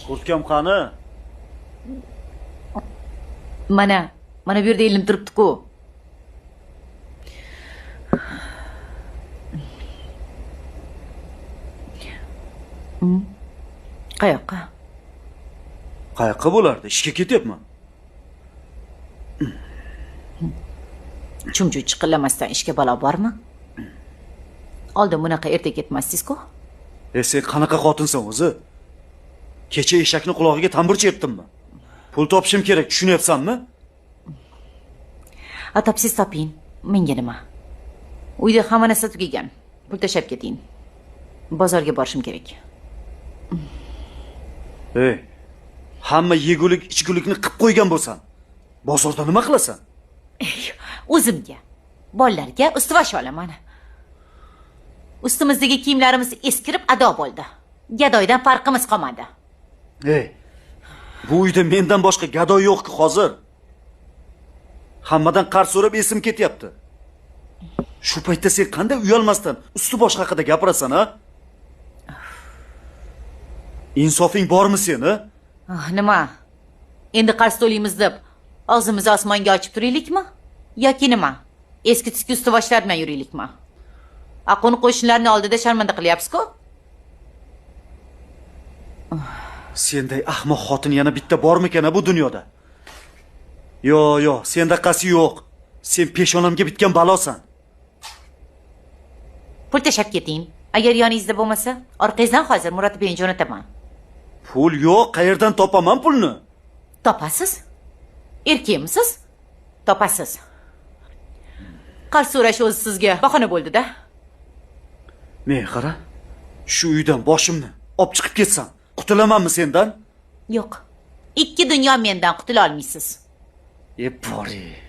Kurtkam qani? Mana, mana bu yerda ilinib turibdi-ku. Qayoqqa? Qayoqqa bo'lardi? Ishga ketyapman. Chumchuq chiqillamasdan ishga balo bormi? Oldin bunaqa erta ketmasdingiz-ku. Sen qanaqa xotinsan o'zi? Kecha eshakni qulog'iga tambur chertdimmi? Pul topishim kerak, tushunyapsanmi? A topsiz toping, menga nima? Uyda hamma narsa tugagan. Pul tashlab keting. Bozorga borishim kerak. Ey, hamma yegulik, ichgulikni qilib qo'ygan bo'lsan, bozorda nima qilasan? O'zimga, bolalarga ustivash olaman. Ustimizdagi kiyimlarimiz eskirib ado bo'ldi. Gadoydan farqimiz qolmadi. Ey, bu uyda mendan boshqa gadoy yo'q-ku hozir. Hammadan qarz so'rab esim ketyapti. Shu paytda sen qanday uyalmasdan usti bosh haqida gapirasan, a? Insofing bormi seni? Nima? Endi qarz to'laymiz deb og'zimizni osmonga ochib turaylikmi? Yoki nima? Eski tuski ustivoshlar bilan yuraylikmi? Qo'ni qo'shnilarning oldida sharmanda qilyapsiz-ku. Senday ahmoq xotin yana bitta bormikan bu dunyoda? Yo, yo, sendaqasi yo'q. Sen peshonamga bitgan balosan. Pul tashlab keting. Agar yoningizda bo'lmasa, orqangizdan hozir Murod beyni jo'nataman. Pul yo'q, qayerdan topaman pulni? Topasiz? Erkakmisiz? Topasiz. Qarz so'rash o'zi sizga bahona bo'ldi-da. Men qara, shu uydan boshimni olib chiqib ketsam, qutulamanmi sendan? Yo'q. Ikki dunyo mendan qutula olmaysiz. Bori.